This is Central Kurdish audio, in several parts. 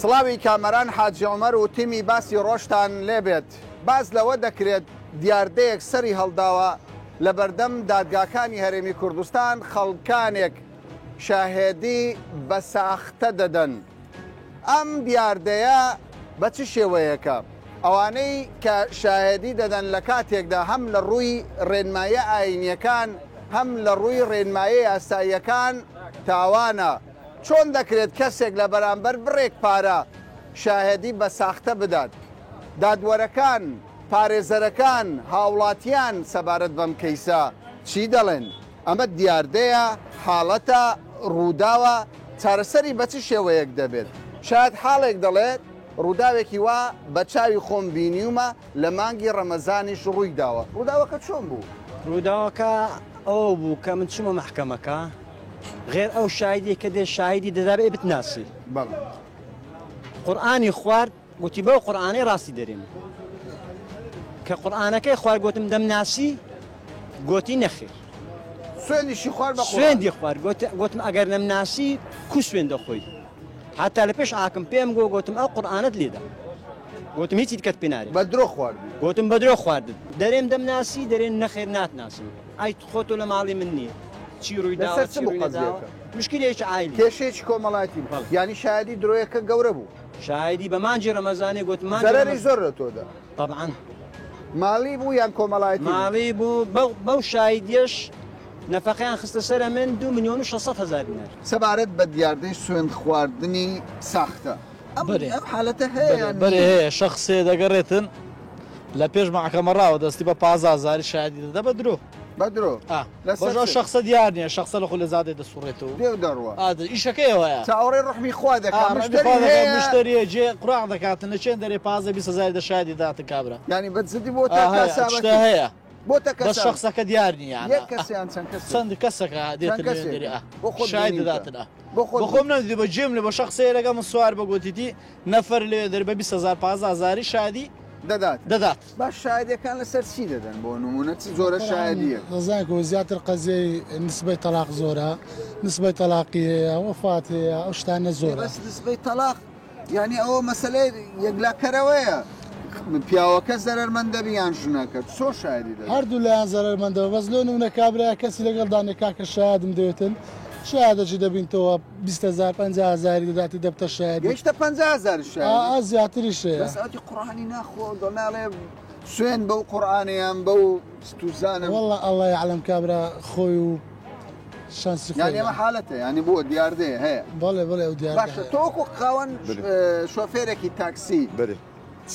سڵاوی کامەران حاجی عومەر و تیمی باسی ڕۆژتان لێبێت. باس لەوە دەکرێت دیاردەیەک سەری هەڵداوە لەبەردەم دادگاکانی هەرێمی کوردستان خەڵکانێک شاهێدی بە ساختە دەدەن. ئەم دیاردەیە بە چ شێوەیەکە؟ ئەوانەی کە شاهێدی دەدەن لە کاتێکدا هەم لە ڕووی ڕێنماییە ئایینییەکان هەم لە ڕووی ڕێنماییە یاساییەکان تاوانە. چۆن دەکرێت کەسێک لە بەرامبەر بڕێک پارە شاهێدی بە ساختە بدات؟ دادوەرەکان، پارێزەرەکان، هاوڵاتیان سەبارەت بەم کەیسە چی دەڵێن؟ ئەمە دیاردەیە، حاڵەتە، ڕووداوە، چارەسەری بە چ شێوەیەک دەبێت؟ شایەتحاڵێک دەڵێت، ڕووداوێکی وا بە چاوی خۆم بینیومە لە مانگی ڕەمەزانیش ڕوویداوە. ڕووداوەکە چۆن بوو؟ ڕووداوەکە ئەوە بوو کە من چوومە مەحکەمەکە، غێر ئەو شاهیدەی کە دێ شاهیدی دەدا بێ بتناسی. بەڵێ. قورئانی خوارد گوتی بەو قورئانەی ڕاستی دەرێم. کە قورئانەکەی خوارد گوتم دەمناسی؟ گوتی نەخێر. سوێندیشی خوارد بە قورئان؟ سوێندی خوارد گوتم ئەگەر نەمناسی کو سوێند دەخۆی؟ حتا لە پێش حاکم پێم گۆ گۆتم ئەو قورئانەت لێدا گۆتم هیچی دیکەت پێ نارێم. بە درۆ خواردی. گۆتم بە درۆ خواردت. دەرێم دەمناسی دەرێن نەخێر ناتناسم. ئەی خۆ تۆ لە ماڵی من نییە. چی ڕووی داوە لەسەر چ چی بوو ڕووی نەداوە. قەزیەکە؟ مشکیلەیەکی عایلی. کێشەیەکی کۆمەڵایەتی بوو. بەڵێ. یانی شایەدی درۆیەکە گەورە بوو. شایەدی بە مانگی ڕەمەزانێ گۆتم مانگی زەرەری ڕەمەزان. زۆر لە تۆ دا. تەبعەن. ماڵی بوو یان کۆمەڵایەتی بوو؟ ماڵی بوو بەو بەو شایدیەش نەفەقەیان خستە سەرە من دوو ملیۆن و شەسەد هەزار دینار. سەبارەت بە دیاردەی سوێند خواردنی ساختە ئەم بەرێ ئەم حالەتە هەیە بەرێ یان بەرێ نییە؟ هەیە شەخسێ دەگەڕێتن لە پێش مەحکەمە ڕاوە دەستی بە 15 هەزاری شایەدی دەدا بە درۆ. بە درۆ ئا لەسەر بەس ئەو چ؟ شەخسە دیار نییە شەخسە لە خۆ لە زادێ دەسوڕێتەوە دێ و دەڕوا. ئا ئیشەکەی ئەوەیە. چاوەڕێی ڕوحمی خوا ئا دەکا ڕەحمی مشتەری خوا دەکا هەیە. مشتەریە جێ قوراخ دەکاتن لە چێن دەرێ 15 20 هەزاری دە شایەدی داتن کابرا. یانی بە جدی بۆتە ئا هەیە کاسابەتی. شتە هەیە. بۆتە بەس کەسابەتی. شەخسەکە دیار نییە یان یەک کەس یان چەند کەسێک؟ چەند کەسەکە چەند دێتن لەوێ کەسێکە؟ دەرێ ئا بۆ خۆت شایەد بینیوتە؟ دەداتن ئا. بۆ خۆت بۆ خۆم بینیوتە؟ نەمدیوە جێم لێ بۆ شەخسێ لەگەڵ من سوار بە گۆتیتی نەفەر لەوێ دەرێ بە 20 هەزار 15 هەزاری شایەدی دەدات. دەدات. باش شایەدیەکان لەسەر چی دەدەن بۆ نمونە چ جۆرە طبعا شایەدیەک؟ دەزانکۆ زیاتر قەزیەی نسبەی تەلاق زۆرە نسبەی تەلاقی هەیە وەفات هەیە ئەو شتانە ئێ زۆرە. بەس نسبەی تەلاق یانی ئەوە مەسەلەی یەکلاکەرەوەیە پیاوەکە زەرەرمەند دەبی یان ژنەکە چۆن شایەدی دەدەن؟ هەردوو لایان زەرەرمەندەوە بەس لۆ نمونە کابرایە کەسی لەگەڵ دانێ کاکە شایەدم دەوێتن شایەدەکی دەبینتەوە 20 هەزار 50 هەزاری دەداتی دەبتە شایەدی گەیشتە 50 هەزار شایەدی ئا زیاتریش هەیە بەس ئەوتی قورئانی ناخۆ دڵناڵێ سوێن بەو قورئانەیان بەو ستوزانم والله الله يعلم کابرا خۆی و شانسی یانی خۆی ئەمە حالەتە یانی بۆ دیاردەیە هەیە بەڵێ بەڵێ ئەو دیاردە باشە هەیە. تۆ وەکو خاوەن بەرێ. شۆفێرێکی تاکسی بەرێ.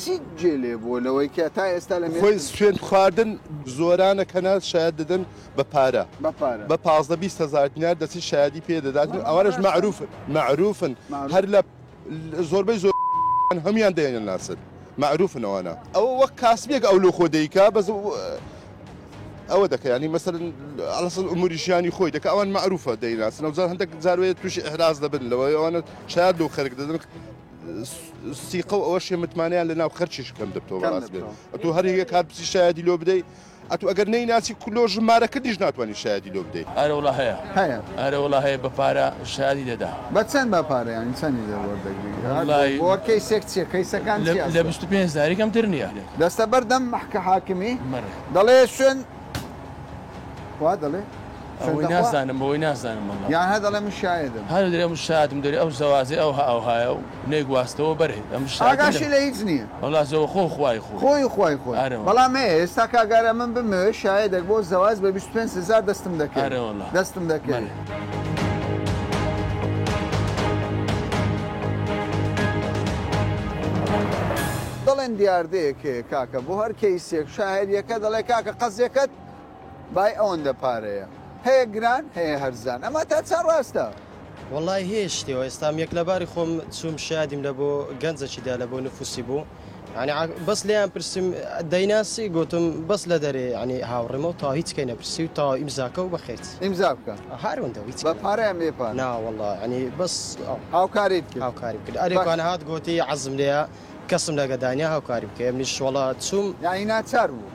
چی جێ لێ بووە لەوەی کە تا ئێستا لە خۆی مێشکی سوێند خواردن زۆرانە کەنا شایەد دەدەن بە پارە بە پارە بە 15 20 هەزار دینار دەچی شایەدی پێ دەدات بەڵام ئەوانەش ڕاستە مەعروفن مەعروفن مەعروف هەر لە زۆربەی زۆر هەموویان دەیانناسن مەعروفن ئەوانە ئەوە وەک کاسبێک ئەو لۆ خۆ دەیکا بەس ئەوە دەکە ینی مەسەرن ئەڵسل ئوموری ژیانی خۆی دەکە ئەوان مەعروفە دەیناسن ئەو جار هەندێک جاروەیە تووشی ئیحراز دەبن لەوەی ئەوانە شایەد لۆ خەرک دەدەن سیقە و ئەوەشێ متمانەیان لە ناو خەرچیش کەم دەبتەوە کەم بەڕاست بێت دەبتەوە. ئەتوو هەر یەک هات بچی شایەدی لۆ بدەی ئەتوو ئەگەر نەیناسی لۆ ژمارەکردیش ناتوانانی شایەدی لۆ بدەی. ئەرەوڵا هەیە. هەیە. ئەرەوڵا هەیە بە پارە شایەدی دەدا. بە چەند بە پارە یانی چەندی دە وەردەگری؟ وەڵای بۆ کەیسێک چیە؟ کەیسەکان لە چی لە ئەسڵەن؟ 25 هەزاری کەمتر نییە. دەستە بەردەم مەحکە حاکمی بەڵێ. دەڵێ سوێن وا دەڵێ سوێن ئەوەی دەخوا؟ نازانم ئەوەی نازانم وەڵا. یان هەر دەڵێ من شایەدم. هەر دەرێ ئەم شایەدم دەرێ ئەو زەوازەی ئەوها ئەوهایە و نەیگواستەوە بەرێ ئەم شایەدم ئاگاشی لە هیچ نییە. وەڵا زەوە خۆ خوای خۆی. خۆی و خوای خۆی. ئەرێ وەڵا. بەڵام هەیە ئێستا کاک ئارام من بمەوێ شایەدێک بۆ زەواج بە 25 هەزار دەستم دەکەوێ. ئەرێ وەڵا. دەستم دەکەوێ. بەڵێ. دەڵێن دیاردەیەک هەیە کاکە بۆ هەر کەیسێک شاهێدیەکە دەڵێ کاکە قەزیەکەت بای ئەوەندە پارەیە هەیە گران هەیە هەرزان ئەمە تا چەند ڕاستە؟ وەڵای هەیە شتێ ئێستا یەک لەباری خۆم چووم شادیم لە بۆ گەنجەکی دا لە بۆ نفوسی بوو یعنی بەس لێیان پرسیم دەیناسی گوتم بەس لە دەرێ یعنی هاوڕێمە و تا هیچ کەی نەپرسی و تا ئیمزاکە و بەخێرت ئیمزا بکە هەروەندە هیچ بە پارەیان بێ پارە نا وەڵا یعنی بەس هاوکاریت کرد هاوکاری کرد ئەرێکوان هات گوتی عەزم لێیە کەسم لەگە دانیا هاوکاری بکە منیش وەڵا چووم یعنی ناچار بوو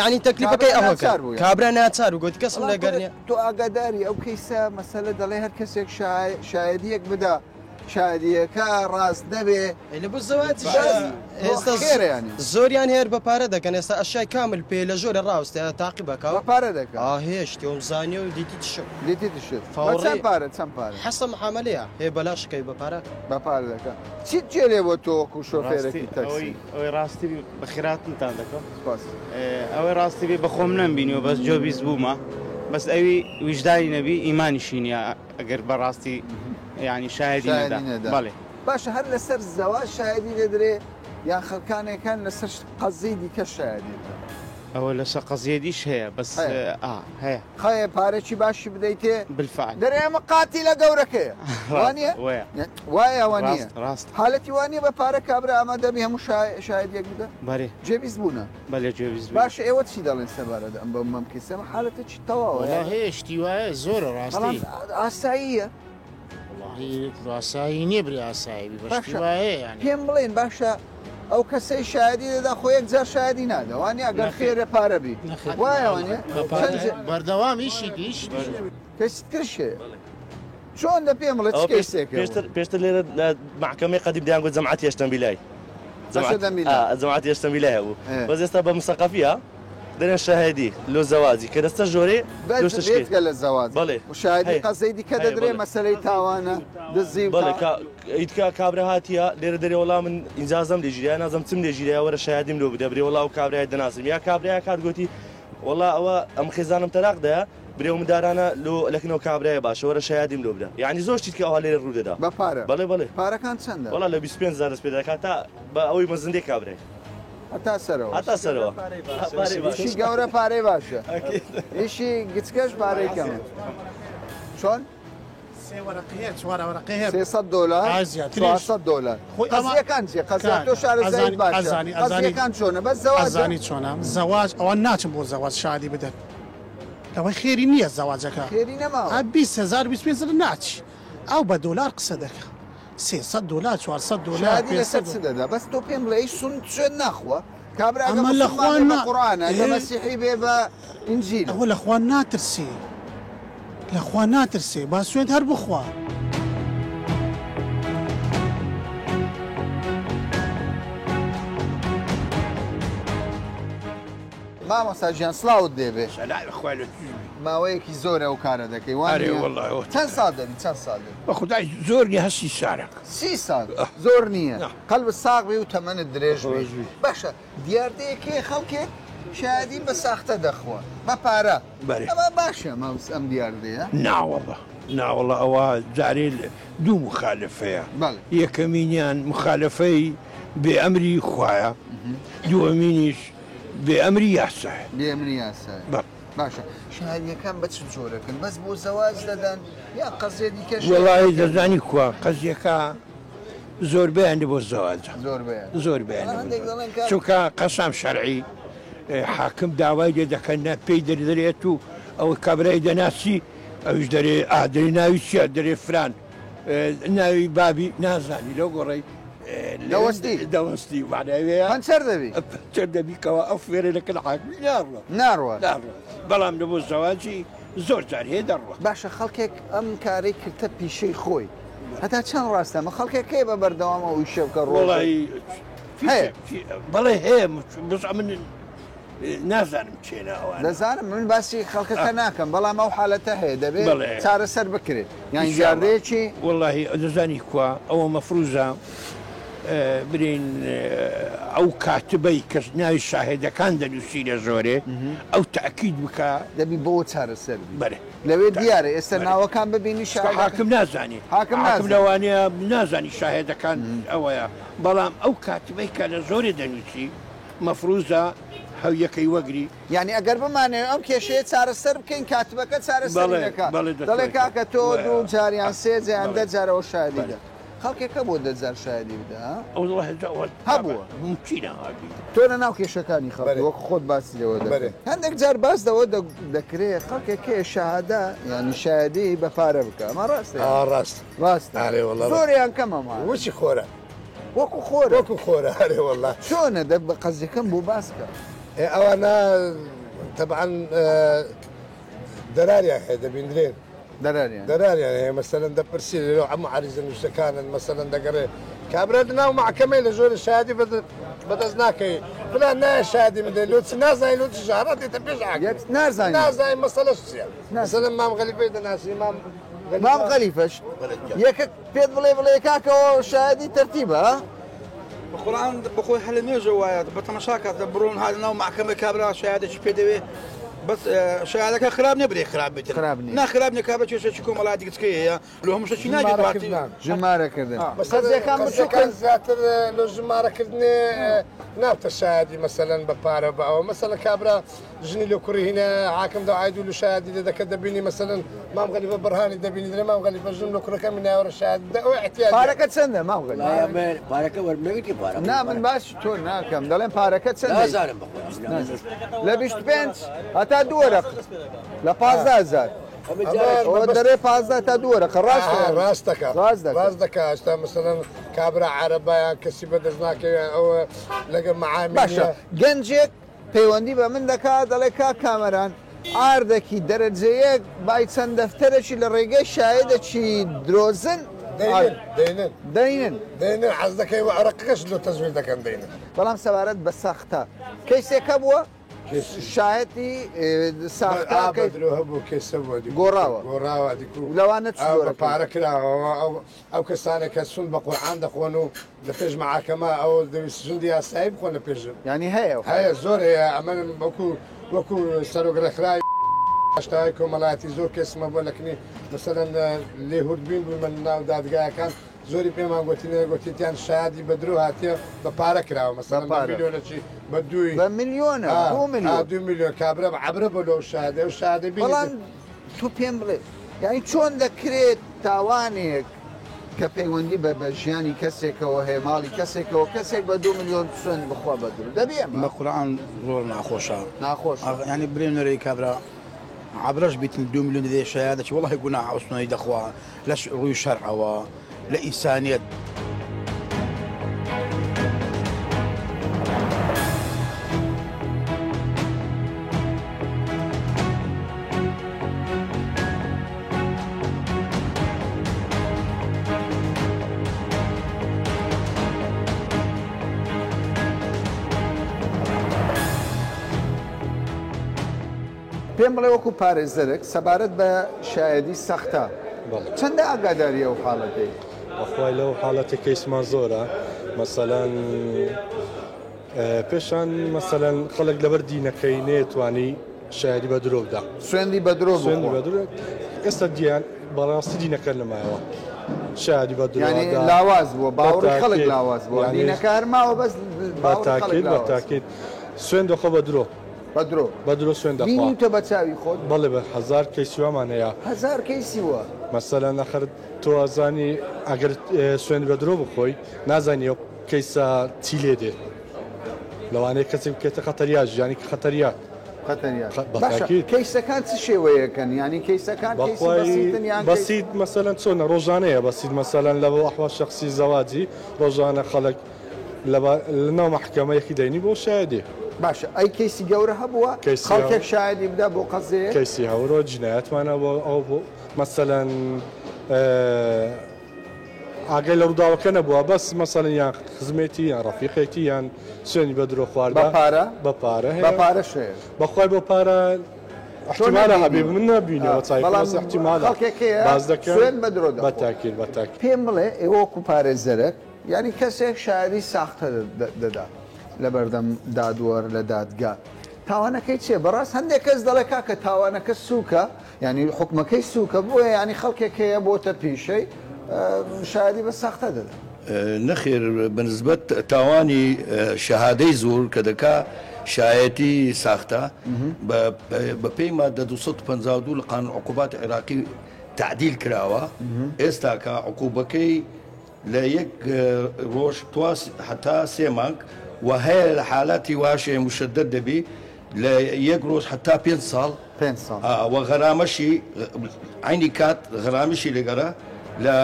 یعنی تەکلیفەکەی ئەوە کرد کابرا ناچار بوو گوتی کەسم لەگەر نییە تۆ ئاگاداری ئەو کەیسە مەسەلە دەڵێ هەر کەسێک شایەدیەک بدا شایەدییەکە ڕاست نەبێ. ئەی لە بۆ زەواجیش ئێستا خێرە یانی. زۆریان هێر بە پارە دەکەن ئێستا ئەشیای کامل پێ لە ژۆرە ڕاوستە تاقی بەکا بە پارە دەکا. ئا هێشتی ئەوم زانیە و دیتی تشم. دیتی تشت. بە چەند پارە چەند پارە؟ حەسە محامەلەیە هێ بەلاش کەی بە پارە. بە پارە دەکا. چیت جێ لێ بۆ تۆ وەکو شۆفێرێکی تەکسی؟ ئەوەی ڕاستی بی بەخێرهاتنتان دەکەم. سپاس. ئەوەی ڕاستی بی بەخۆم نەمبینیوە بەس جۆبیست بوومە بەس ئەوی ویژدانی نەبی ئیمانیشی نییە ئەگەر بەڕاستی یانی شایەدی نەدا بەڵێ. باشە هەر لەسەر زەواج شایەدی دەدرێ یان خەڵکانێک هەن لەسەر قەزیەی دیکە شایەدی دەدەن؟ ئەوە لەسەر قەزیەی دیش هەیە بەس ئا هەیە. خەیە پارەکی باشی بدەیتێ بالفعل دەرێ ئەمە قاتیلە گەورەکەیە وانیە؟ وایە وایە وە نییە؟ ڕاست حالەتی وانیە بە پارە کابرا ئامادە بی هەموو شایەدیەک بدە؟ بەرێ جێویست بوونە. بەلێ جێویست بوون. باشە ئێوە چی دەڵێن سەبارەت ئەم بەم مەم کەیسە ئەمە حالەتێکی تەواوە وەڵا هەیە شتی وایە زۆرە ڕاستی بەڵام ئاساییە وەڵاهی ئاسایی نییە برێ ئاسایی بی بە شتی وایە یانی پێم بڵێن باشە ئەو کەسەی شایەدی دەدا خۆ یەک جار شایەدی نادا وانیە گەر خێرە پارە بی وایە وانیە بەردەوام ئیشی ئیشی کەسی ترش هەیە چۆن دە پێم بڵێ چ کەیسێک هەبوو؟ پێشتر پێشتر لێرە لە مەحکەمەی قەدیم دەیانگوت جەماعەتی هەشتەمبیلای جەماعەتی هەشتەمبیلای هەبوو بەس ئێستا بە مسەقەفیە دەرێن شاهدی لۆ زەواجی کە دەستە ژۆرێ بەس بێجگە لە زەواج بەڵێ و شاهدی قەزەی دیکە دەدرێ مەسەلەی تاوانە دزی و بەڵێ کا ئیتکا کابرا هاتیە لێرە دەرێ وەڵا من ئینجازەم لێ گیرایە نازم چم لێ گیرایە وەرە شاهدیم لۆ بدە برێ وەڵا ئەو کابرایە دەناسم یا کابرایە کات گۆتی وەڵا ئەوە ئەم خێزانم تەلاق دایە برێ و مندارانە لۆ لەکنەوە کابرایە باشە وەرە شایەدیم لۆ بدە یانی زۆر شتیت کە ئەوها لێرە ڕوو دەدا. بە پارە؟ بەڵێ بەڵێ. پارەکان چەندە؟ وەڵا لە 25 هەزار دەست پێ دەکات تا بە ئەوەی مەزندەی کابرای. هەتا سەرەوە. هەتا سەرەوە. پارەی باشە. ئیشی گەورە پارەی باشە. ئیشی گچکەش پارەی کەمە. چۆن؟ سێ وەرەقەی هەیە چوار وەرەقەی هەیە. 300 دۆلار ئا زیاتریش. 400 دۆلار. خۆی ئەمە قەزیەکان چیە؟ قەزیا تۆ کاکە شارەزایت ئەزانی باشە. ئەزانی ئەزانی قەزیەکان چۆنە؟ بەس زەواجە؟ ئەزانی چۆنە زەواج ئەوان ناچن بۆ زەواج شادی بدەن. لەوەی خێری نییە زەواجەکە. خێری نەماوە. ئا 20 هەزار 25 هەزار ناچی. ئەو بە دۆلار قسە دەکا. 300 دۆلار 400 دۆلار شادی لەسەر 500 چ دەدا؟ بەس تۆ پێم بڵێ ئەی سون سوێن ناخوا؟ کابرا ئەگە ئەمە لە موسڵمان خوا بێ بە نا قورئانە ئەگە ئێ مەسیحی بێ بە ئینجیلە. ئەوە لە خوا ناترسێ. لە خوا ناترسێ با سوێند هەر بخوا. مامۆستا گیان سڵاوت لێبێ. سەلامی خوای لە توش بی. ماوەیەکی زۆرە ئەو کارە دەکەی وا ئەرێ نییە؟ وەڵا ئەوە چەند ساڵ دەبی چەند ساڵ دەبی؟ بە خودای زۆر نیە هەر سی سالەک. سی ساڵ زۆر نییە قەلبت ساغ بێ و تەمەنت درێژ بێ. خۆش بی. باشە دیاردەیەک هەیە خەڵکێک شایەدی بە ساختە دەخوا بە پارە بەرێ. ئەمە باشە مامۆستا ئەم دیاردەیە؟ ناوەڵا ناوەڵا ئەوە جارێ دوو مخالفەیە بەڵێ. یەکەمینیان مخالفەی بێ ئەمری خوایە دووەمینیش بێ ئەمری یاسایە. بێ ئەمری یاسایە. بەڵێ. باشە شاهدیەکان بە چ جۆرەکن بەس بۆ زەواج دەدەن یان قەزیە دیکەش هەیە؟ وەڵاهی دەزانی کوا قەزیەکە زۆربەیان بۆ زەواجە زۆربەیان زۆربەیان بەڵام هەندێک دەڵێن کاک چونکە قەسام شەرعی حاکم داوای لێ دەکەن نە پێی دەردرێت و ئەوە کابرای دەناسی ئەویش دەرێ ئا دەرێ ناوی چییە دەرێ فران ناوی بابی نازانی لەو گۆڕی دەوەستی دەوەستی معناوەیە پەنچەر دەبی پەنچەر دەبی کەوا ئەو فێرە لەکەن حاکمی ناڕوە ناڕوە ناڕوە بەڵام لە بۆ زەواجی زۆر جار هەیە دەڕوە. باشە خەڵکێک ئەم کارەی کردتە پیشەی خۆی هەتا چەند ڕاستە ئەمە خەڵکێک هەیە بە بەردەوام ئەو ئیشە بکە ڕۆژێک وەڵی هەیە بەڵێ هەیە بەس ئەمن نازانم کێنە ئەوانە. دەزانم من باسی خەڵکەکە ناکەم بەڵام ئەو حالەتە هەیە دەبێ بەڵێ. چارەسەر بکرێت یان إن شاء الله. دیاردەیەکی وەڵاهی دەزانی کوا ئەوە مەفروزە برێین ئەو کاتبەی کە ناوی شاهێدەکان دەنووسی لە زۆرێ ئەو تەئکید بکا. دەبی بۆ چارەسەر بی. بەرێ. لەوێ دیارە ئێستا ناوەکان ببینی چونکە حاکم نازانی. حاکم حاکم نازانی. لەوانەیە نازانی شاهێدەکان ئەوەیە بەڵام ئەو کاتبەی کە لە زۆرێ دەنووسی مەفروزە هەویەکەی وەگری. یانی ئەگەر بمانەوێ ئەم کێشەیە چارەسەر بکەین کاتبەکە چارەسەری بەڵێ، دەکا بەڵێ دەڵێ دەتوانێت. کاکە تۆ وایە. دوو جار یان سێ جار یان بەڵێ. دە جار ئەوە شایەدی بەڵێ. دە. خەڵکێک هەبووە دە جار شایەدی بدە ها؟ ئەوەڵا هەزار هەبووە. مومکینە هەبی. تۆ لە ناو کێشەکانی خەڵکی وەک خۆت باسی لەوە دەکەی. هەندێک جار باس لەوە دەکرێ خەڵکێک هەیە شەهادە یانی شایەدی بە پارە بکا ئەمە ڕاستە؟ ئا ڕاستە. ڕاستە. ئەرێ وەڵا. زۆر یان کەمە ئەمە؟ وچی خۆرە. وەکو خۆرە. وەکو خۆرە ئەرێ وەڵا. چۆنە دە بە قەزیەکەم بۆ باس کە. ئێ ئەوانە تەبعەن دەراریان هەیە دەبیندرێن. دەراریان دەراریان هەیە مەسەلەن دەپرسی لەو عەمو عەریزە نووسەکانن مەسەلەن دەگەڕێ کابرا لەناو مەحکەمەی لە ژۆرە شایەدی بەدەست ناکەوی فلان نایە شایەدی بدەی لۆ چ نازانی لۆ چ ژارە دێتە پێش حاکم یەک نازانی نازانی مەسەلەش چییە مەسەلەن مام غەلیفەی دەناسی مام مام غەلیفەش یەکە پێت بڵێ بڵێ کاکەوە شایەدی تەرتیبە بەقورئان بەخۆی هەر لە مێژە وایە بە تەمەشا کات بڕۆن هات ناو مەحکەمە کابرا شایەدێکی پێ دەوێ بەس شایەدەکە خراپ نیە برێ خراپ بێتن خراپ نیە نا خراپ نیە کابرا کێشەکی کۆمەڵایەتی گچکەی هەیە لۆ هەموو شتێکی ناگێت پارتی ژمارەکردن قەزیەکان بچووکن زیاتر لۆ ژمارەکردنێ نابتە شایەدی مەسەلەن بە پارە بە ئەوە مەسەلەن کابرا ژنی لۆ کوڕی هینە حاکم دەعای دوو لە شایەدی لێ دەکە دەبینی مەسەلەن مام غەلیفە بەرهانی دەبینی دەرێ مام غەلیفە ژنم لۆ کوڕەکەمی ناوەرە شایەد بدە ئەوە ئیعتیادیە. پارەکە چەندە مام غەلیفە؟ پارەکە وەرمنەگرتی پارە نا من باسی تۆ ناکەم دەڵێم پارەکە چەندە؟ نازانم بەخۆم لە 25 هەتا دوو وەرەق لە 15 هەزار ئەوە دەرێ 15 تا دوو وەرەقە ڕاستە ڕاست دەکا ڕاست دەکا ڕاست دەکا ئێستا مەسەلەن کابرا عەرەبایان کەسی بەدەست ناکەوێ ئەوە لەگەڵ مەعامی باشە گەنجێک پەیوەندی بە من دەکات دەڵێ کاک کامەران ئاردەکی دەرەجە یەک بای چەند دەفتەرەکی لە ڕێگەی شایدەکی درۆزن دەینن دەینن دەینن دەینن حەز دەکەی و عەرەقەکەش لۆ تەزویر دەکەن دەینن. بەڵام سەبارەت بە ساختە کەیسێک هەبووە شایەتی ساختە ئا بە درۆ هەبوو کەیسە بووە دیکو گۆڕاوە گۆڕاوە دیکو لەوانە چ ئا بە جۆرەکەی؟ پارە کراوە ئەو ئەو کەسانە کە سوند بە قورعان دەخۆن و لە پێش مەحاکەمە ئەوە دەویست سوندی یاسایی بخۆن لە پێش یانی هەیە هەیە زۆر هەیە ئەمە وەکو وەکو سەرۆک ڕێکخراوی ئاشتەوای کۆمەڵایەتی زۆر کەسمە بۆ لەکنی مەسەلەن لێهوردبین بوویمە ناو دادگایەکان زۆری پێمان گۆتینە گۆتیتیان شایەدی بە درۆ هاتیە بە پارە کراوە مەسەلەن بە ملیۆنەکی بە دووی بە ملیۆنە دوو ملیۆن دوو ملیۆن کابرا بە عەبرە بۆ لەو شایەدە ئەو شایەدە بینی بەڵام تۆ پێم بڵێ یانی چۆن دەکرێت تاوانێک کە پەیوەندی بە بە ژیانی کەسێکەوە هەیە ماڵی کەسێکەوە کەسێک بە دوو ملیۆن سوێند بخوا بە درۆ دەبێ ئەمە بە قورعان زۆر ناخۆشە ناخۆشە یانی برێ نەرێی کابرا عەبرەش بیتن دوو ملیۆن دەدەیە شەیادەکی وەڵاهی گوناحە ئەو سوێندەی دەخوا لە ڕووی شەرعەوە لە ئینسانیەت. پێم بڵێ وەکو پارێزەرێک سەبارەت بە شایەدی سەختە چەندە ئاگاداری ئەو حاڵەتەی؟ بەخوای لەو حاڵەتی کەیسمان زۆرە مەسەلەن پێشان مەسەلەن خەڵک لەبەر دینەکەی نەیەتوانی شایەدی بە درۆ بدا سوێندی بە درۆ سوێندی بە درۆ ئێستا دیان بەڕاستی دینەکە نەمایەوە شایەدی بە درۆ یانی لاواز بووە باوەڕی خەڵک لاواز بووە دینەکە هەر ماوە بەس باوەڕی خەڵک لاواز بەتاکید سوێند دەخۆ بە درۆ بە درۆ بە درۆ سوێند دەخوا بینیوتە بە چاوی خۆت؟ بەڵێ بە هەزار کەیسی وامان هەیە. هەزار کەیسی وا؟ مەسەلەن ئەخر تۆ ئەزانی ئەگەر سوێند بە درۆ بخۆی نازانی ئەو کەیسە چی لێ دێ لەوانەیە کەسێک بکەێتە خەتەریا ژیانی خەتەریات خەتەریات باشە کەیسەکان چ شێوەیەکەن یانی کەیسەکان کەیسی بەسیتن یان بەسیت مەسەلەن چۆنە ڕۆژانەیە بەسیت مەسەلەن لە ئەحوال شەخسی زەواجی ڕۆژانە خەڵک لە ناو مەحکەمە یەکی دەینی بۆ شایەدی. باشە ئەی کەیسی گەورە هەبووە خەڵکێک شایەدی بدا بۆ قەزیەیەک؟ کەیسی هەورۆ جینایەتمان هەبووە ئەو بۆ مەسەلەن ئاگای لە ڕووداوەکە نەبووە بەس مەسەلەن یان خزمێتی یان ڕەفیقێتی یان سوێنی بە درۆ خواردە بە پارە؟ بە پارە هەیە بە پارەش هەیە بەخوای بۆ پارە احتمالە هەبێ من نەبینەوە چای بەڵام بەس احتمالە خەڵکێک هەیە باس دەکەن سوێن بە درۆ دەخۆ بە تاکید بە تاکید پێم بڵێ ئێوە وەکو پارێزەرێک یانی کەسێک شایەدی ساختە دەدا لەبەردەم دادوەر لە دادگا تاوانەکەی چیە؟ بەڕاست هەندێک کەس دەڵێ کاکە تاوانەکە سوکە یانی حوکمەکەی سوکە بۆیە یانی خەڵکێک هەیە بۆتە پیشەی شایەدی بە ساختە دەدا. نەخێر بە نسبەت تاوانی شەهادەی زور کە دەکا شایەتی ساختە بە پێی مادە 252 لە قانون عقوبات عێراقی تعدیل کراوە ئێستاکە عقوبەکەی لە یەک ڕۆژ توا هەتا سێ مانگ و هەیە لە حالاتی واش هەیە مشەدەد دەبی لە یەک ڕۆژ هەتا پێنج ساڵ پێنج ساڵ و غەرامەشی عەینی کات غەرامیشی لەگەرە لە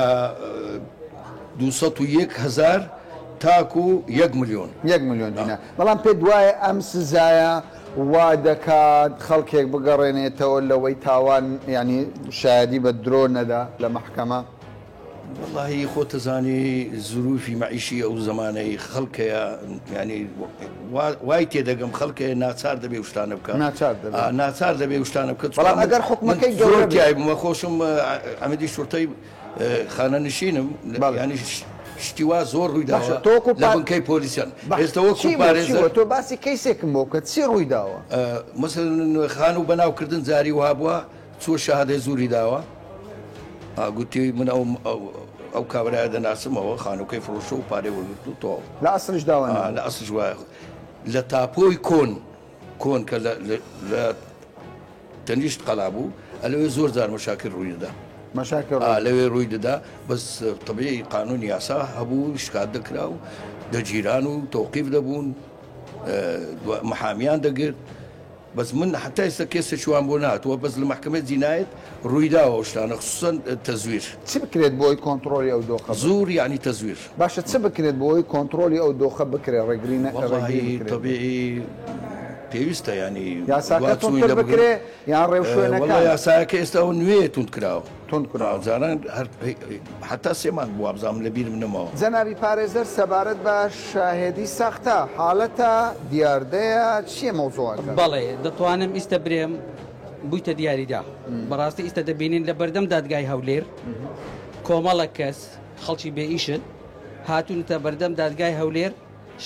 201 هەزار. تاکو یەک ملیۆن. یەک ملیۆن دینار. بەڵام پێت وایە ئەم سزایە وا دەکات خەڵکێک بگەڕێنێتەوە لەوەی تاوان یانی شایەدی بە درۆ نەدا لە مەحکەمە؟ وەڵاهی خۆت دەزانی زروفی مەعیشی ئەو زەمانەی خەڵکەیە یانی وای تێدەگەم خەڵکەیە ناچار دەبێ ئەو شتانە بکا. ناچار دەبێ. ناچار دەبێ ئەو شتانە بکا. بەڵام ئەگەر حوکمەکەی گەورە زۆر تیای بوومە خۆشم عەمیدی شورتەی خانەنشینم یانی شتی وا زۆر ڕووی داوە لە بنکەی پۆلیسیان ئێستا وەکو پارێزەر تۆ باسی کەیسێکم بۆ بکە چی ڕووی داوە؟ مەسەلەن خانوو بەناوکردن جاری وا بووە چووە شەهادەی زووری داوە گوتی من ئەو ئەو کابرایە دەناسمەوە خانووکەی فڕۆشە و پارەی وەرگرت و تەواو لە ئەسڵیش داوە لە ئەسڵیش وایە لە تاپۆی کۆن کۆن کە لە تەنیشت قەڵا بوو ئەلەوێ زۆر جار مەشاکل ڕووی دەدا. مەشاکل ڕووی. ئا لەوێ ڕووی دەدا بەس تەبیعی قانوون یاسا هەبوو شکات دەکرا و دەگیران و تەوقیف دەبوون محامیان دەگرت بەس من حتا ئێستا کێسێکی وام بۆ نهاتووە بەس لە مەحکەمەی جینایەت ڕووی داوە ئەو شتانە خسوسەن تەزویر. چ بکرێت بۆی کۆنتڕۆلی ئەو دۆخە بکرێت؟ زوور یەعنی تەزویر. باشە چ بکرێت بۆ ئەوەی کۆنتڕۆلی ئەو دۆخە بکرێت ڕێگری نە ڕێگری وەڵاهی بکرێت؟ تەبیعی پێویستە یانی یاساکە دوا چووین توندتر لە بگرن بکرێ یان وەڵا ڕێوشوێنەکان؟ یاسایەکە ئێستا ئەوە نوێیە توند کراوە توند کراوە. جاران هەر حەتا سێ مانگ بوو وابزانم لە بیرم نەماوە. جەنابی پارێزەر سەبارەت بە شاهێدی ساختە حالەتە، دیاردەیە، چییە مەوزوعەکە؟ بەڵێ دەتوانم ئیستە برێم بوویتە دیاریدا بەڕاستی ئیستە دەبینین لە بەردەم دادگای هەولێر کۆمەڵێک کەس خەڵکی بێ ئیشن هاتوونەتە بەردەم دادگای هەولێر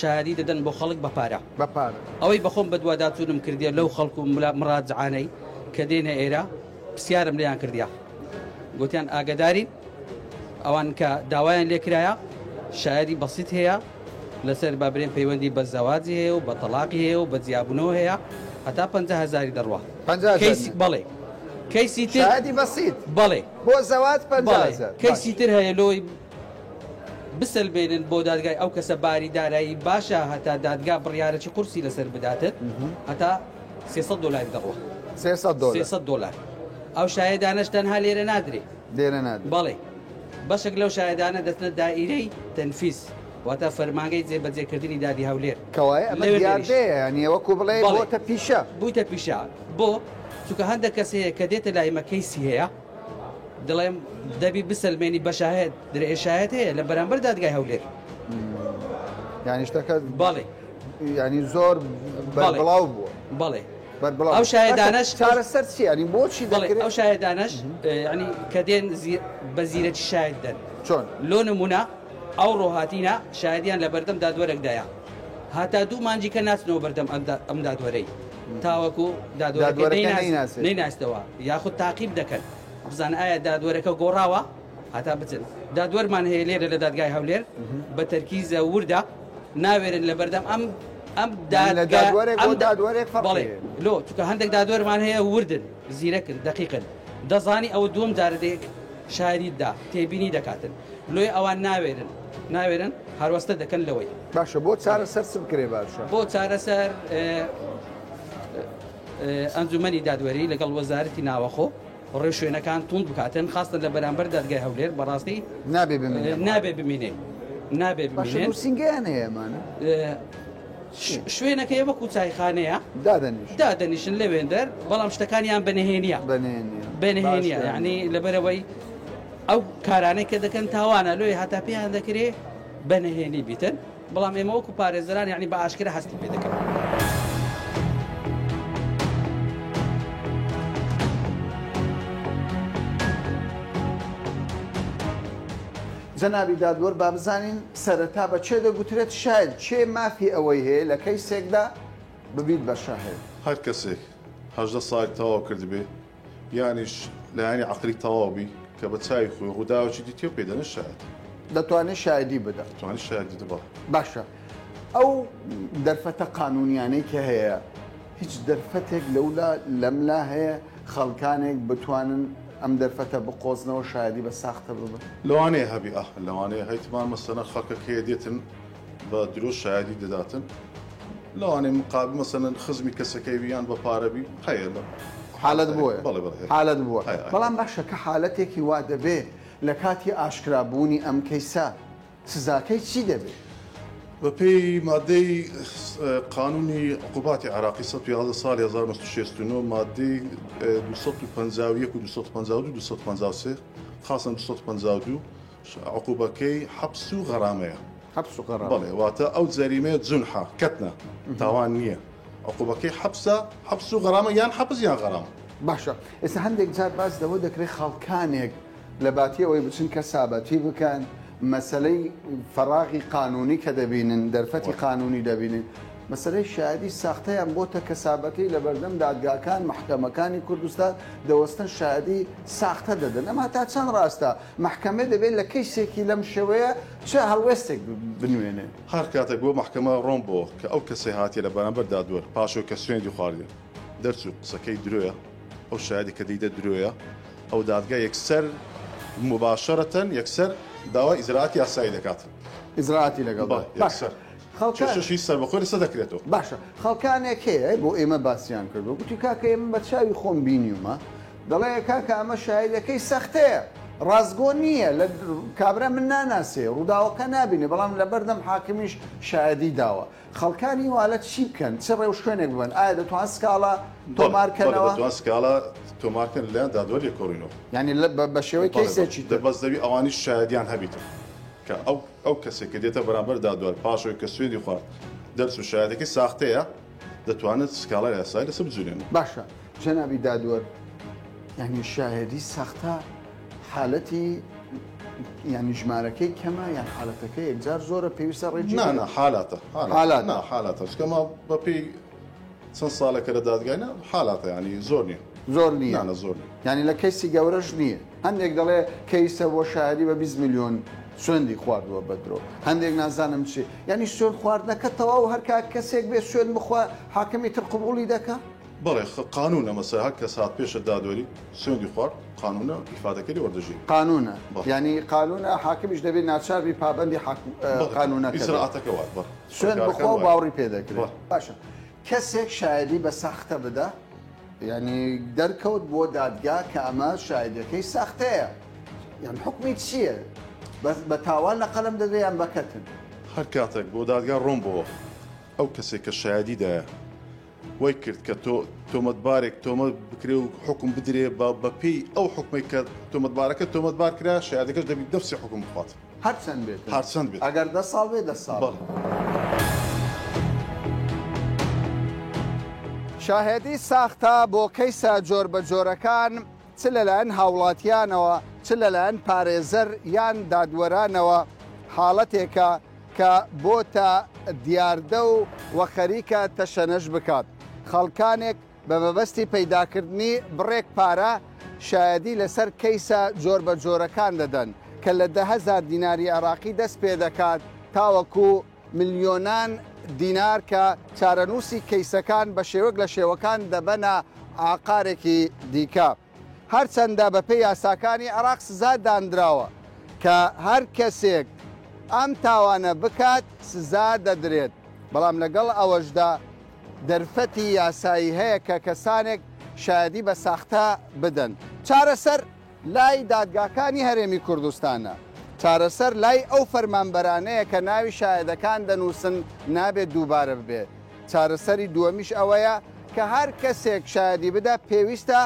شایەدی دەدەن بۆ خەڵک بە پارە. بە پارە. ئەوەی بەخۆم بەدواداچوونم کردیە لەو خەڵک و مراجعانەی کە دێنە ئێرە پرسیارم لێیان کردیە گوتیان ئاگەدارین ئەوان کە داوایان لێکرایە شایەدی بەسیت هەیە لەسەر با برێن پەیوەندی بە زەواجی هەیە و بە تەلاقی هەیە و بە جیابوونەوە هەیە هەتا 50 هەزاری دەڕوا کەیسی بەڵێ کەیسی تر شایەدی بەسیت بەڵێ بۆ زەواج 50 هەزار کەیسی تر هەیە لۆی بسەلمێنن بۆ دادگای ئەو کەسە باری دارایی باشە هەتا دادگا بڕیارەکی قورسی لەسەر بداتن هەتا 300 دۆلاری دەڕوا 300 دۆلار 300 دۆلار ئەو شایەدانەش تەنها لێرە نادرێ لێرە نادرێ بەڵێ بەشێک لەو شایەدانە دەچنە دائیرەی تەنفیز واتە فەرمانگەی جێبەجێکردنی دادی هەولێر. کەوایە ئەمە لەوێ دیاردەیە یانی وەکو بڵێی بەڵێ. بۆتە پیشە. بوویتە پیشە بۆ؟ چونکە هەندێک کەس هەیە کە دێتە لای مە کەیسی هەیە دەڵێم دەبی بسەلمێنی بە شاهێد درێ شاهێد هەیە لە بەرامبەر دادگای هەولێر. یانی شتەکە بەڵێ. یانی زۆر بەربڵاو بووە. بەڵێ. بەربڵاو ئەو شاهێدانەش چارەسەر چییە؟ یانی بۆچی بەڵێ دەکرێت؟ ئەو شاهێدانەش یانی کە دێن بە زیرەکی شاهێد دەن. چۆن؟ لۆ نموونە ئەوڕۆ هاتینە شایەدیان لە بەردەم دادوەرێکدایە هەتا دوو مانگی کە ناچنەوە بەردەم ئەم دادوەرەی تاوەکو دادوەرەکە نەیناستەوە یاخود تاقیب دەکەن بزان ئایا دادوەرەکە گۆڕاوە هەتا بچن دادوەرمان هەیە لێرە لە دادگای هەولێر بە تەرکیزە وردە ناوێرن لە بەردەم ئەم ئەم دادوەرێک ئەم دادوەرێک بەڵێ لۆ چونکە هەندێک دادوەرمان هەیە وردن زیرەکن دەقیقن دەزانی ئەوە دووەم جارە دێک شاریت دا تێبینی دەکاتن لۆیە ئەوان ناوێرن ناوێرن هەروەستە دەکەن لەوەی. باشە بۆ چارەسەر چ بکرێ باشە؟ بۆ چارەسەر ئەنجومەنی دادوەری لەگەڵ وەزارەتی ناوەخۆ ڕێوشوێنەکان توند بکاتن خاستن لە بەرامبەر دادگای هەولێر بەڕاستی نابێ بمینێ نابێ بمینێ نابێ باشە بمینێ نووسینگەیان هەیە ئەمانە؟ شوێنەکەی وەکو چایخانەیە دادەنیشن دادەنیشن لەوێندەر بەڵام شتەکانیان بەنهێنیە بەنهێنیە یعنی لەبەرەوەی ئەو کارانەی کە دەکەن تاوانە لۆی هەتا پێیان دەکرێ بەنهێنی بیتن بەڵام ئێمە وەکو پارێزەران یعنی بە ئاشکرا هەستی پێ دەکەن. جەنابی دادوەر با بزانین سەرەتا بە کێ دەگوترێت شاهێد، کێ مافی ئەوەی هەیە لە کەیسێکدا ببیت بە شاهێد؟ هەر کەسێک 18 ساڵی تەواو کردبێ یانیش لایەنی عەقلی تەواو بی کە بە چاوی خۆی ڕووداوێکی دیتیە پێی دەنێ شاهێد. دەتوانێت شاهێدی بدا؟ دەتوانێت شاهێدی بدا بەڵێ. باشە ئەو دەرفەتە قانوونیانەی کە هەیە هیچ دەرفەتێک لەولا لەملا هەیە خەڵکانێک بتوانن ئەم دەرفەتە بقۆزنەوە شایەدی بە ساختە ببن؟ لەوانەیە هەبی ئاه لەوانەیە هەیتمان مەسەلەن خەڵکەک هەیە دێتن بە درۆ شایەدی دەداتن لەوانەیە مقابل مەسەلەن خزمی کەسەکەی بی یان بە پارە بی هەیە لە حالەت بۆیە بەڵێ بەڵێ هەیە حالەت بووە هەیە ئاه. بەڵام باشە کە حالەتێکی وا دەبێ لە کاتی ئاشکرا بوونی ئەم کەیسە سزاکەی چی دەبێ؟ بەپێی مادەی قانونی عقوباتی عێراقی 111 ساڵی 1969 مادەی 251 و 252 253 خاصن 252 عقوبەکەی حەبس و غەرامەیە. حەبس و غەرامە. بەڵێ واتە ئەو جەریمەیە جونحە کەتنە تاوان نییە عقوبەکەی حەبسە حەبس و غەرامە یان حەبس یان غەرامە. باشە ئێستا هەندێک جار باس لەوە دەکرێت خەڵکانێک لە باتی ئەوەی بچن کەسابەتی بکەن مەسەلەی فەراغی قانونی کە دەبینن دەرفەتی قانونی دەبینن مەسەلەی شایەدی ساختەیان بۆتە کەسابەتی لەبەردەم دادگاکان مەحکەمەکانی کوردستان دەوەستن شایەدی ساختە دەدەن ئەمە تا چەند ڕاستە مەحکەمە دەبێت لە کەیسێکی لەم شێوەیە چ هەڵوێستێک بنوێنێ؟ هەر کاتێک بۆ مەحکەمە ڕۆن بۆ کە ئەو کەسەی هاتیە لە بەرامبەر دادوەر پاشەوەی کە سوێندی خواردیە دەرچوو قسەکەی درۆیە ئەو شایەدی کە دەیدە درۆیە ئەو دادگا یەکسەر مباشرەتەن یەکسەر داوای ئیجرائاتی یاسایی دەکات. ئیجرائاتی لەگەڵ بەڵێ یەکسەر. خەڵکان کێشەش هیچ سەربەخۆی لەسەر دەکرێتەوە. باشە خەڵکانێک هەیە بۆ ئێمە باسیان کردووە گوتی کاکە ئێمە بە چاوی خۆم بینیومە دەڵێ کاکە ئەمە شایدەکەی سەختەیە ڕاستگۆ نییە لە کابرا من ناناسێ ڕووداوەکە نابینێ بەڵام لەبەردەم حاکمیش شایدی داوە خەڵکانی وا لە چی بکەن چ ڕێوشوێنێک ببەن ئایا دەتوان سکاڵا تۆمار کەنەوە؟ دەتوان سکاڵا تۆمار کەن لەلایەن دادوەر لێکۆڵینەوە. یانی بە شێوەی کەیسێکی تر. بەس دەبی ئەوانیش شایەدیان هەبیتن کە ئەو ئەو کەسێک کە دێتە بەرامبەر دادوەر پاش ئەوەی کە سوێندی خوارد دەرچوو شایەدەکەی ساختەیە دەتوانن سکاڵای یاسایی لەسەر بجولێنن. باشە جەنابی دادوەر یانی شایەدی ساختە حالەتی یانی ژمارەکەی کەمە یان حالەتەکە یەکجار زۆرە پێویستە ڕێگی نا نا حالاتە حالات نا حالاتە چونکە ما بەپێی چەند ساڵێکە لە دادگای نا حالاتە ینی زۆر نییە زۆر نییە نا نا زۆر نییە یعنی لە کەیسی گەورەش نییە هەندێک دەڵێ کەیسە بۆ شایەدی بە 20 میلیۆن سوێندی خواردووە بە درۆ هەندێک نازانم چی یعنی سوێند خواردنەکە تەواو هەرکات کەسێک بێ سوێند بخوا حاکمی تر قبوڵی دەکا بەڵێ قانونە مەسەلەن هەر کەس هات پێشە دادوەری سوێندی خوارد قانونە ئیفادەکەی لێ وەردەگیرێ. قانونە یانی قانونە حاکمیش دەبێ ناچار بی پابەندی قانونەکە بێ. ئیجرائاتەکە وایە بەڵێ. سوێند بخوا و باوڕی پێ دەکرێ. باشە کەسێک شایەدی بە ساختە بدا یانی دەرکەوت بۆ دادگا کە ئەمە شایەدیەکەی ساختەیە یان حوکمی چییە؟ بە تاوان لە قەلەم دەدرێ یان بە کەتن؟ هەر کاتێک بۆ دادگا ڕوون بۆوە ئەو کەسێک کە شایەدی دایە وای کرد کە تۆ تۆمەتبارێک تۆمەت بکرێ و حوکم بدرێ بە بە پێی ئەو حوکمەی کە تۆمەتبارەکە تۆمەتبار کرا شایەدەکەش دەبی نەفسی حوکم بخوات. هەر چەند بێت. هەر چەند بێت. ئەگەر دە ساڵ بێ دە ساڵ. بەڵێ. شاهێدی ساختە بۆ کەیسە جۆربەجۆرەکان چ لەلایەن هاوڵاتیانەوە چ لەلایەن پارێزەر یان دادوەرانەوە حاڵەتێکە کە بۆتە دیاردە و و خەریکە تەشەنەش بکات. خەڵکانێک بە مەبەستی پەیداکردنی بڕێک پارە شایەدی لەسەر کەیسە جۆربەجۆرەکان دەدەن کە لە 10,000 دیناری عێراقی دەست پێدەکات تاوەکو ملیۆنان دینار کە چارەنووسی کەیسەکان بە شێوەک لە شێوەکان دەبەنە ئاقارێکی دیکە. هەرچەندە بەپێی یاساکانی عێراق سزا داندراوە کە هەر کەسێک ئەم تاوانە بکات سزا دەدرێت، بەڵام لەگەڵ ئەوەشدا دەرفەتی یاسایی هەیە کە کەسانێک شایەدی بە ساختە بدەن. چارەسەر لای دادگاکانی هەرێمی کوردستانە، چارەسەر لای ئەو فەرمانبەرانەیە کە ناوی شایەدەکان دەنووسن نابێت دووبارە ببێت. چارەسەری دووەمیش ئەوەیە کە هەر کەسێک شایەدی بدا پێویستە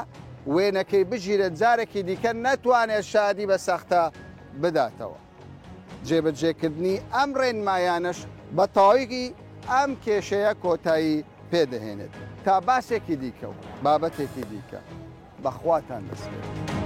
وێنەکەی بگیرێت جارێکی دیکە نەتوانێت شایەدی بە ساختە بداتەوە. جێبەجێکردنی ئەم ڕێنمایانەش بە تەواوی ئەم کێشەیە کۆتایی پێدەهێنێت. تا باسێکی دیکە و بابەتێکی دیکە بە خواتان دەسپێرم.